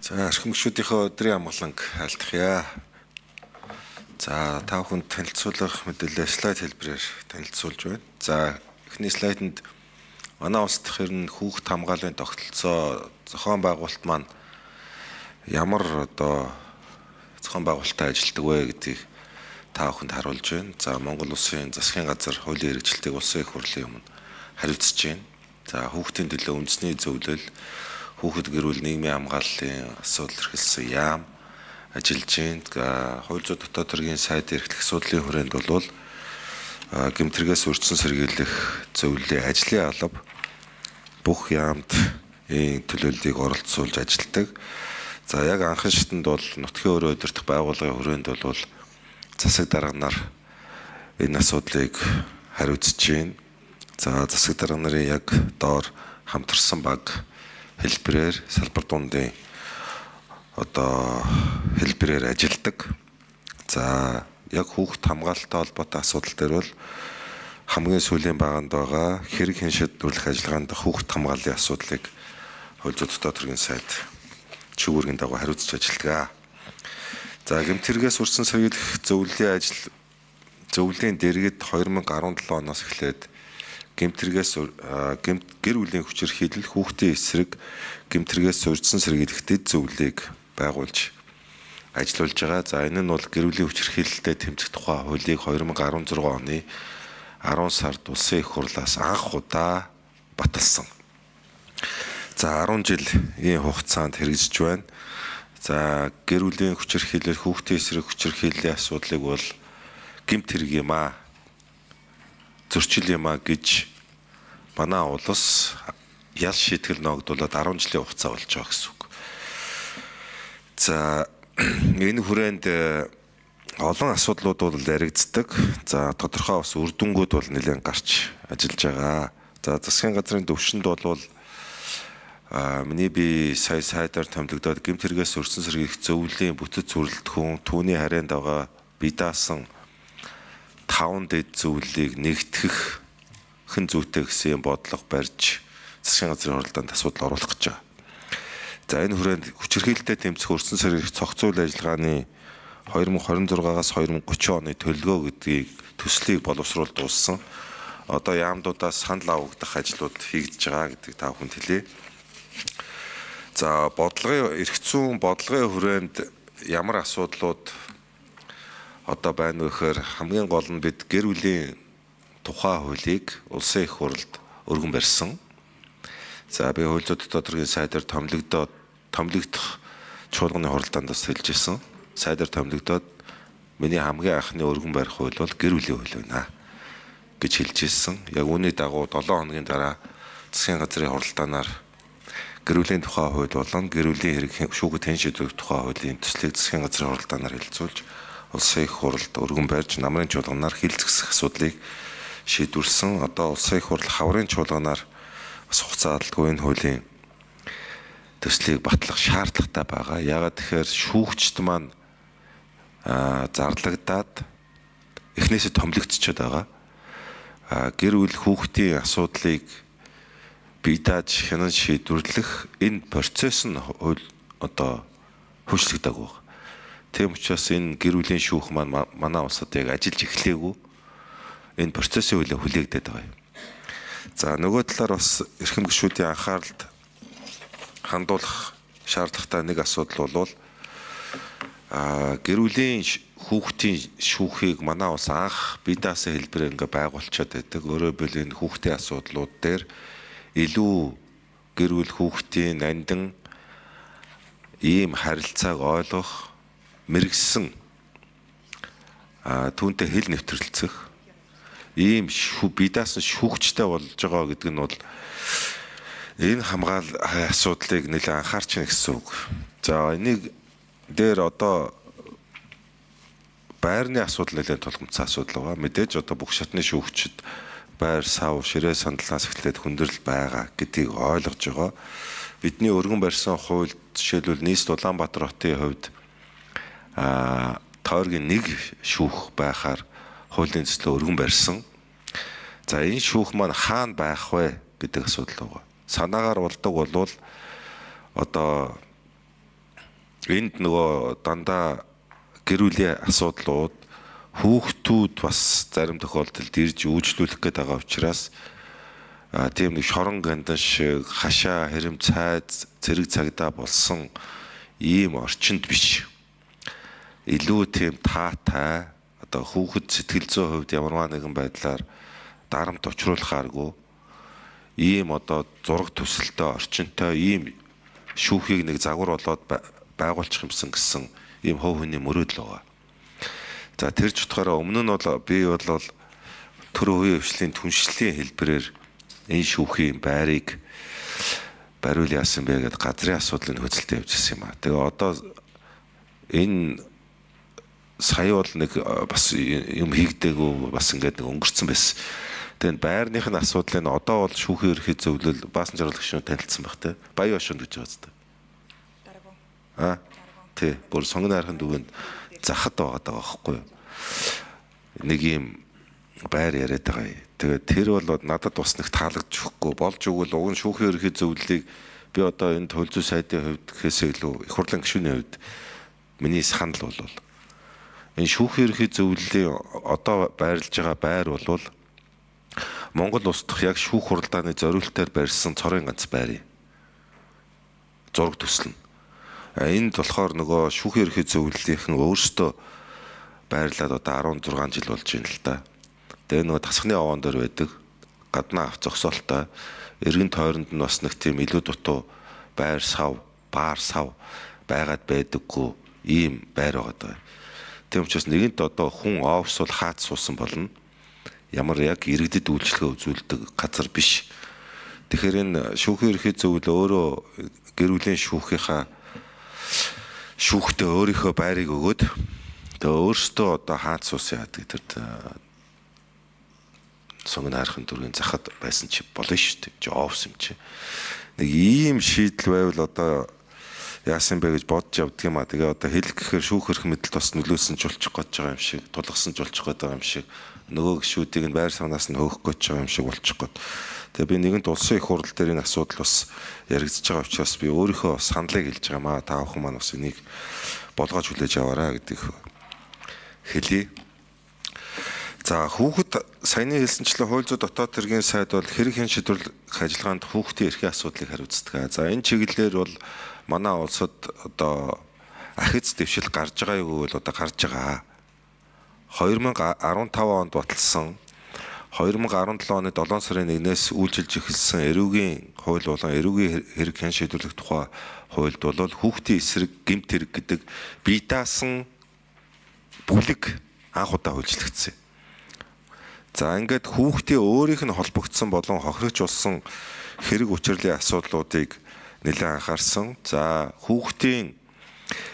За эрхэм гишүүдийнхээ өдрийн амгаланг айлтгая. За та бүхэнд танилцуулах мэдээлэл слайд хэлбэрээр танилцуулж байна. За эхний слайданд манай улс дахь ер нь хүүхд хамгааллын тогтолцоо зохион байгуулалт маань ямар одоо зохион байгуулалттай ажилладаг вэ гэдгийг та бүхэнд харуулж байна. За Монгол улсын засгийн газар хуулийн хэрэгжилтийг улсын их хурлын өмнө хариуцж байна. За хүүхдийн төлөө үндэсний зөвлөл, хүүхэд гэр бүл нийгмийн хамгааллын асуудал эрхэлсэн яам ажиллаж байна. Хууль зүйн дотоод хэргийн сайд эрхлэх асуудлын хүрээнд бол гэмт хэрэгээс урьдчилан сэргийлэх зөвлөлийн ажлын алба бүх яамд ийм төлөөллийг оролцуулж ажилладаг. За яг анхан шатанд бол нутгийн өрөө удирдах байгууллагын хүрээнд бол засаг дарга нар энэ асуудлыг хариуцж байна. За засаг дарга нарын яг доор хамтарсан баг хэлбэрээр салбар дундын одоо хэлбэрээр ажилладаг. За яг хүүхд хамгаалалттай холбоотой асуудал дээр бол хамгийн сүүлийн баганд байгаа хэрэг хяншид нүлэх ажиллагаанд хүүхд хамгааллын асуудлыг хууль зүйн дотоод хэргийн сайд чиг үүргийн дагуу хариуцж ажилладаг. За гэмт хэрэгээс урьдчилан сэргийлэх зөвлөлийн ажил зөвлөлийн дэргэд 2017 оноос эхлээд гэмт хэрэгээс гэмт гэр бүлийн хүчирхийлэл хүүхдийн эсрэг гэмт хэрэгээс урьдчилан сэргийлэх дэд зөвлөлийг байгуулж ажиллуулж байгаа. За энэ нь бол гэр бүлийн хүчирхийлэлтэй тэмцэх тухай хуулийг 2016 оны 10 сард улсын их хурлаас анх удаа баталсан. За 10 жилийн хугацаанд хэрэгжиж байна. За гэр бүлийн хүчирхийлэл, хүүхдийн эсрэг хүчирхийллийн асуудлыг бол гэмт хэрэг юм аа, зөрчил юм аа гэж манай улс ял шийтгэл ноогдуулаад 10 жилийн хугацаа болж байгаа гэсэн үг. За энэ хүрээнд олон асуудлууд бол яригддаг. За тодорхой бас үр дүнгууд бол нэлээд гарч ажиллаж байгаа. За засгийн газрын төвшөнд бол миний би сая сайдаар томилогдоод гэмт хэрэгээс урьдчилан сэргийлэх зөвлөлийн бүтэц бүрэлдэхүүн түүний харьяанд байгаа бие даасан 5 дэд зөвлөлийг нэгтгэх хэн зүйтэй гэсэн юм бодлого барьж засгийн газрын хуралдаанд асуудал оруулах гэж байгаа. За энэ хүрээнд хүчирхийлэлтэй тэмцэх урьдчилан сэргийлэх цогцол ажиллагааны 2026-аас 2030 оны төлөвлөгөө гэдгийг төслийг боловсруул дууссан. Одоо яамдуудаас санал авагдах ажлууд хийгдэж байгаа гэдгийг та бүхэнд хэлье. За бодлогын эрх зүйн бодлогын хүрээнд ямар асуудлууд одоо байна вэ гэхээр хамгийн гол нь бид гэр бүлийн тухай хуулийг улсын их хурлд өргөн барьсан. За би хууль зүйн дотоод хэргийн сайдаар томилогдоод томилогдох чуулганы хуралдаанд бас хэлж ирсэн. Сайдаар томилогдоод миний хамгийн анхны өргөн барих хууль бол гэр бүлийн хууль байна гэж хэлж ирсэн. Яг үүний дагуу 7 хоногийн дараа засгийн газрын хуралдаанаар гэр бүлийн тухай хууль болон гэр бүлийн хэрэг шүүхэд хэн шийдвэр тухай хуулийн төслийг засгийн газрын хуралдаанаар хэлэлцүүлж улсын их хурлд өргөн барьж намрын чуулганаар хилцгсэх асуудлыг шийдвэрлсэн. Одоо улсын их хурл хаврын чуулганаар бас хугацаа алдгүй энэ хуулийн төслийг батлах шаардлагатай байгаа. Яагаад тэгэхээр шүүгчд маань зарлагдаад эхнээсээ томилогдчиход байгаа. Гэр бүл хүүхдийн асуудлыг бие дааж хянан шийдвэрлэх энэ процесс нь хууль одоо хөгжлөгдөг байгаа. Тийм учраас энэ гэр бүлийн шүүх маань манай улсад яг ажиллаж эхлэегүй. Энэ процессын хуулиа хүлээгдээд байгаа юм. За нөгөө талаар бас эрхэм гишүүдийн анхааралд хандуулах шаардлагатай нэг асуудал бол гэр бүлийн хүүхдийн шүүхийг манай улс анх бие даасан хэлбэрээр ингээ байгуулчаад байдаг. Өөрөөр хэлбэл энэ хүүхдийн асуудлууд дээр илүү гэр бүл хүүхдийн нандин ийм харилцааг ойлгох, мэргэсэн түүнтэй хэл нэвтрэлцэх ийм бие даасан шүүгчтэй болж байгаа гэдэг нь бол энэ хамгаал асуудлыг нэлээд анхаарч байна гэсэн үг. За энийг дээр одоо байрны асуудал нэлээд тулгамдсан асуудал байгаа. Мэдээж одоо бүх шатны шүүгчид байр, сав, ширээ сандлаас эхлээд хүндрэл байгаа гэдгийг ойлгож байгаа. Бидний өргөн барьсан хууль жишээлбэл нийслэл Улаанбаатар хотын хувьд тойргийн нэг шүүх байхаар хуулийн төслөө өргөн барьсан. За энэ шүүх маань хаана байх вэ гэдэг асуудал байгаа. Санаагаар болдог болвол одоо Энд нөгөө дандаа гэр бүлийн асуудлууд, хүүхдүүд бас зарим тохиолдолд ирж үйлчлүүлэх гээд байгаа учраас тийм нэг шорон гандан шиг хашаа хэрэм цайз цэрэг цагдаа болсон ийм орчинд биш. Илүү тийм таатай, одоо хүүхэд сэтгэл зүйн хувьд ямарваа нэгэн байдлаар дарамт учруулахааргүй ийм одоо зураг төсөлтөй, орчинтой ийм шүүхийг нэг загвар болоод байгуулчих юмсан гэсэн ийм хувь хүний мөрөөдөл байгаа. За тэр ч утгаараа өмнө нь бол би бол төр хувийн хвшлийн түншлэлийн хэлбэрээр энэ шүүхийн байрыг бариул яасан бэ гэдээ газрын асуудлын нөхцөлтэй явж ирсэн юм а. Тэгээ одоо энэ сая бол нэг бас юм хийгдээгүй бас ингээд нэг өнгөрцөн байсан. Тэгээ байрных нь асуудлыг нь одоо бол шүүхийн ерөнхий зөвлөл Баасан жаргал гишүүн танилцсан байх те. Баян башуунд гэж байгаа зү. Аа. Тий. Бүр сонгоны архын дүүгэнд захад байгаа даа байхгүй юу. Нэг юм байр яриад байгаа юм. Тэгээд тэр бол надад бас нэг таалагдж өгөхгүй. Болж өгвөл уг нь шүүхийн ерөнхий зөвлөлийг би одоо энэ хууль зүйн сайдын хувьд гэхээсээ илүү их хурлын гишүүний хувьд миний санал бол энэ шүүхийн ерөнхий зөвлөлийн одоо байрлаж байгаа байр бол Монгол улс дахь яг шүүх хуралдааны зориултаар барьсан цорын ганц байр юм. Зураг төсөл нь. Энд болохоор нөгөө шүүхийн ерөнхий зөвлөлийнхэн өөрсдөө байрлаад одоо 16 жил болж байна л да. Тэгээ нөгөө тасхны овоон дээр байдаг гаднаа ав зогсоолтой эргэн тойронд нь бас нэг тийм илүү дутуу байр сав, баар сав байгаад байдаггүй ийм байр байгаа даа. Тийм учраас нэгэнт одоо хүн офис бол хаац суусан болно. Ямар яг иргэдэд үйлчлэгээ үзүүлдэг газар биш. Тэгэхээр энэ шүүхийн ерөнхий зөвлөл өөрөө гэр бүлийн шүүхийнхаа шүүхтээ өөрийнхөө байрыг өгөөд тэгээ өөрсдөө одоо хаац суусан яадаг тэр сонгоны архын дүүргийн захад байсан чи болно шүү дээ. Чи офис юм чи. Нэг ийм шийдэл байвал одоо яасан бэ гэж бодож явдаг юм а. Тэгээ одоо хэлэх гэхээр шүүх эрх мэдэлд бас нөлөөсөн ч болчих гээд байгаа юм шиг, тулгасан ч болчих гээд байгаа юм шиг, нөгөө гишүүдийг нь байр савнаас нь хөөх гээд байгаа юм шиг болчих гээд. Тэгээ би нэгэнт улсын их хурал дээр энэ асуудал бас яригдж байгаа учраас би өөрийнхөө саналыг хэлж байгаа юм а. Та бүхэн маань бас энийг болгож хүлээж аваарай гэдгийг хэлье. За хүүхэд саяны хэлсэнчлэн хууль зүйн дотоод хэргийн сайд бол хэрэг хэн шийдвэрлэх ажиллагаанд хүүхдийн эрхийн асуудлыг хариуцдаг. За энэ чиглэлээр бол манай улсад одоо ахиц дэвшил гарч байгаа юу гэвэл одоо гарч байгаа. 2015 онд баталсан 2017 оны 7 сарын 1-ээс үйлчилж эхэлсэн эрүүгийн хууль болон эрүүгийн хэрэг хэн шийдвэрлэх тухай хуульд бол хүүхдийн эсрэг гэмт хэрэг гэдэг бие даасан бүлэг анх удаа хуульчлагдсан. За ингээд хүүхдийн өөрийнх нь холбогдсон болон хохирогч болсон хэрэг учирлын асуудлуудыг нэлээд анхаарсан. За хүүхдийн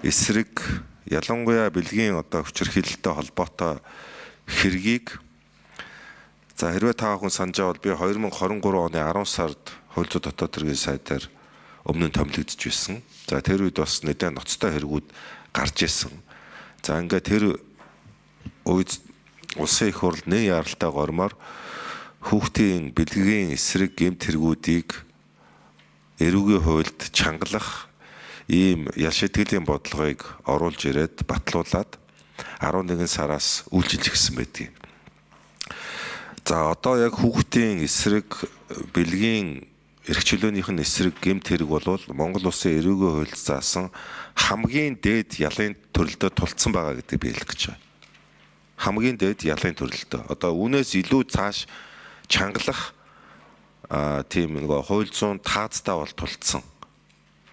эсрэг ялангуяа бэлгийн одоо хүчирхийлэлтэй холбоотой хэргийг за хэрвээ та бүхэн санаж байвал би 2023 оны 10 сард хууль зүйн дотоод хэргийн сайдаар өмнө нь томилогдож байсан. За тэр үед бас нэлээд ноцтой хэрэгүүд гарч ирсэн. За ингээд тэр үед улсын их хурл нэн яралтай гормоор хүүхдийн бэлгийн эсрэг гэмт хэрэгүүдийг эрүүгийн хуульд чангалах ийм ял шийтгэлийн бодлогыг оруулж ирээд батлуулаад 11 сараас үйлчилж ирсэн байдгийг. За одоо яг хүүхдийн эсрэг бэлгийн эрх чөлөөнийх нь эсрэг гэмт хэрэг бол Монгол улсын эрүүгийн хуульд заасан хамгийн дээд ялын төрөлдөө тулцсан байгаа гэдгийг би хэлэх гэж байна. Хамгийн дээд ялын төрөлдөө. Одоо үүнээс илүү цааш чангалах тийм нөгөө хууль зүйн таазтай бол тулцсан.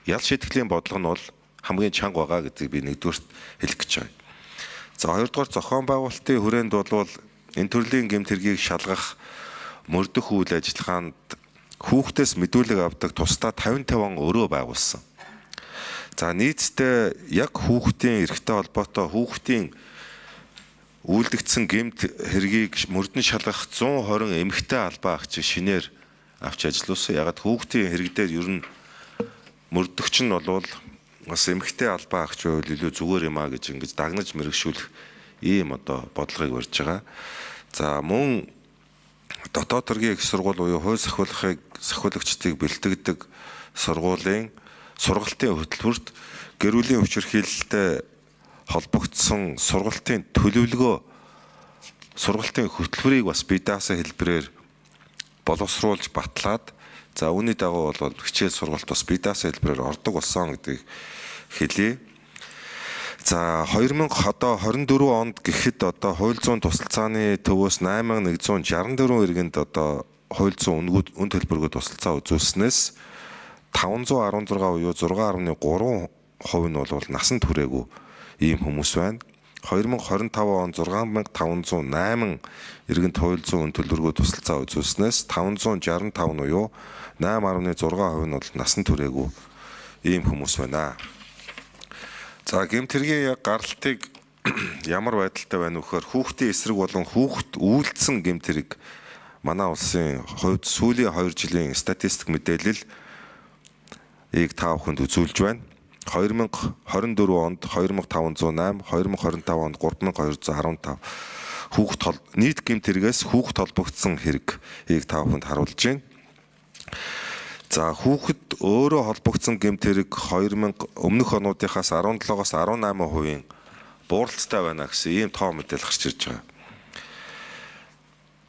Ял шийтгэлийн бодлого нь бол хамгийн чанга байгаа гэдгийг би нэгдүгээрт хэлэх гэж байна. За хоёрдугаар зохион байгуулалтын хүрээнд бол энэ төрлийн гэмт хэргийг шалгах мөрдөх үйл ажиллагаанд хүүхдээс мэдүүлэг авдаг тусдаа 55 өрөө байгуулсан. За нийтдээ яг хүүхдийн эрхтэй холбоотой хүүхдийн үйлдэгдсэн гэмт хэргийг мөрдөн шалгах 120 эмэгтэй албаа агчийг шинээр авч ажиллуулсан. Ягаад хүүхдийн хэрэг дээр ер нь мөрдөгч нь бол бас эмэгтэй албаа агч байвал илүү зүгээр юм а гэж ингэж дагнаж мэрэгшүүлэх ийм одоо бодлогыг барьж байгаа. За мөн дотоод хэргийн их сургууль буюу хууль сахиулагчдыг бэлтгэдэг сургуулийн сургалтын хөтөлбөрт гэр бүлийн хүчирхийлэлтэй холбогдсон сургалтын төлөвлөгөө, сургалтын хөтөлбөрийг бас бие даасан хэлбэрээр боловсруулж батлаад, за үүний дагуу бол хичээл сургалт бас бие даасан хэлбэрээр ордог болсон гэдгийг хэлье. За 2024 онд гэхэд одоо хууль зүйн тусалцааны төвөөс 8164 иргэнд одоо хууль зүйн үн төлбөргүй тусалцаа үзүүлснээс 516 буюу 6.3% нь бол насан туршаагүй ийм хүмүүс байна. 2025 он 6508 иргэнд хууль зүйн үн төлбөргүй тусалцаа үзүүлснээс 565 буюу 8.6% нь бол насан туршаагүй ийм хүмүүс байна. За гэмт хэргийн яг гаралтыг ямар байдалтай байна вэ гэхээр хүүхдийн эсрэг болон хүүхд үйлдсэн гэмт хэрэг манай улсын хувьд сүүлийн 2 жилийн статистик мэдээлэл ийг та бүхэнд үзүүлж байна. 2024 онд 2508, 2025 онд 3215 хүүхд нийт гэмт хэрэгээс хүүхд холбогдсон хэрэг ийг та бүхэнд харуулж байна. За хүүхэд өөрөө холбогдсон гэмт хэрэг 2000 өмнөх онуудынхаас 17-оос 18% бууралцтай байна гэсэн ийм тоо мэдээлэл гарч ирж байгаа.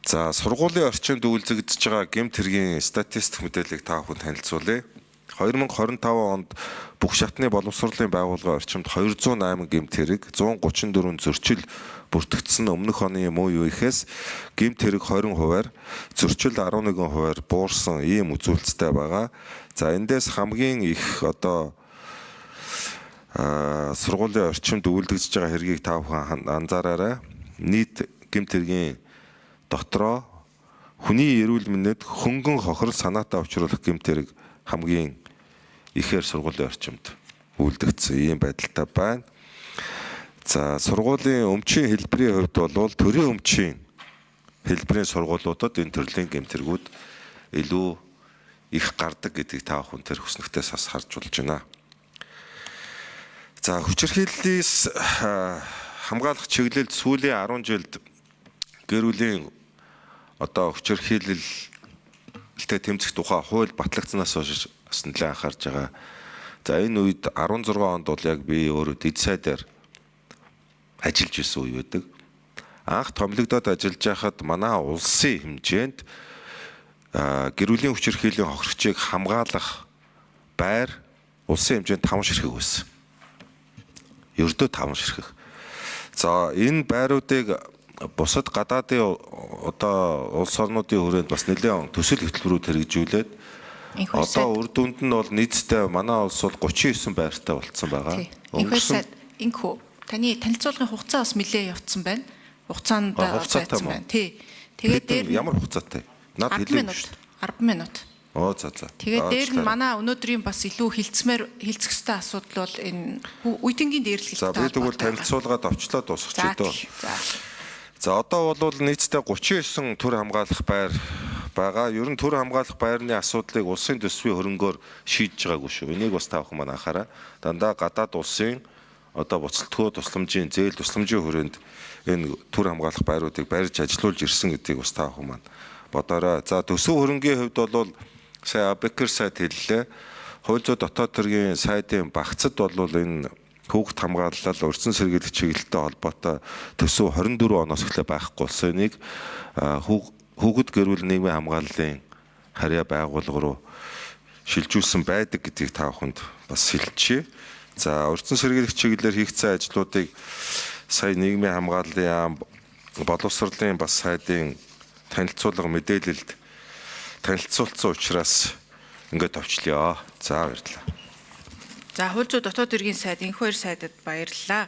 За сургуулийн орчинд үйлдэгдэж байгаа гэмт хэргийн статистик мэдээллийг та бүхэнд танилцуулъя. 2025 онд бүх шатны боловсролын байгууллагын орчимд 208 гэмт хэрэг, 134 зөрчил бүртгэгдсэн. Өмнөх оны муу үеийнхээс гэмт хэрэг 20%-аар, зөрчил 11%-аар буурсан ийм үзүүлэлттэй байгаа. За эндээс хамгийн их одоо сургуулийн орчимд үйлдэгдэж байгаа хэргийг та бүхэн анзаараарай. Нийт гэмт хэргийн дотроо хүний эрүүл мэндэд хөнгөн хохирол санаатай учруулах гэмт хэрэг хамгийн ихээр сургуулийн орчимд үйлдэгдсэн ийм байдалтай байна. За сургуулийн өмчийн хэлбэрийн хувьд бол төрийн өмчийн хэлбэрийн сургуулиудад энэ төрлийн гэмт хэргүүд илүү их гардаг гэдгийг та бүхэн тэр хүснэгтээс бас харж болж байна. За хүчирхийллээс хамгаалах чиглэлд сүүлийн 10 жилд гэр бүлийн одоо хүчирхийлэлтэй тэмцэх тухай хууль батлагдсанаас хойш бас нэлээд анхаарч байгаа. За энэ үед 16 онд бол яг би өөрөө дэд сайдаар ажиллаж исэн үе байдаг. Анх томилогдоод ажиллаж байхад манай улсын хэмжээнд гэр бүлийн хүчирхийллийн хохирогчийг хамгаалах байр улсын хэмжээнд 5 ширхэг байсан. Ердөө 5 ширхэг. За энэ байруудыг бусад гадаадын одоо улс орнуудын хүрээнд бас нэлээд төсөл хөтөлбөрүүд хэрэгжүүлээд одоо үр дүнд нь бол нийтдээ манай улс бол 39 байртай болцсон байгаа. Өнгөрсөн инхүү таны танилцуулгын хугацаа бас нэлээд явцсан байна. Хугацаанд зайцсан байна. Тий. Тэгээд дээр ямар хугацаатай? Над хэлээгүй шүү дээ. 10 минут. Оо за за. Тэгээд дээр нь манай өнөөдрийн бас илүү хэлцэх ёстой асуудал бол энэ үеийнгийн дээрлэлтэй. За би тэгвэл танилцуулгаад овчлоо дуусгачих дөө. За. За одоо бол нийтдээ 39 төр хамгаалах байр байгаа. Ер нь төр хамгаалах байрны асуудлыг улсын төсвийн хөрөнгөөр шийдэж байгаагүй шүү. Энийг бас та бүхэн маань анхаараа. Дандаа гадаад улсын одоо буцалтгүй тусламжийн зээл тусламжийн хүрээнд энэ төр хамгаалах байруудыг барьж ажилуулж ирсэн гэдгийг бас та бүхэн маань бодоорой. За төсөв хөрөнгийн хувьд бол сая Абекер сайд хэллээ. Хууль зүйн дотоод хэргийн сайдын багцад бол энэ хүүхд хамгаалал, урьдчилан сэргийлэх чиглэлтэй холбоотой төсөв 24 оноос эхлээ байхгүй болсон. Энийг хүүхэд гэр бүл нийгмийн хамгааллын харьяа байгууллага руу шилжүүлсэн байдаг гэдгийг та бүхэнд бас хэлчихье. За урьдчилан сэргийлэх чиглэлээр хийгдсэн ажлуудыг сая нийгмийн хамгааллын яам, боловсролын бас сайдын танилцуулга мэдээлэлд танилцуулсан учраас ингээд товчлоо. За баярлалаа. За хууль зүйн дотоод хэргийн сайд, энэхүү хоёр сайдад баярлалаа.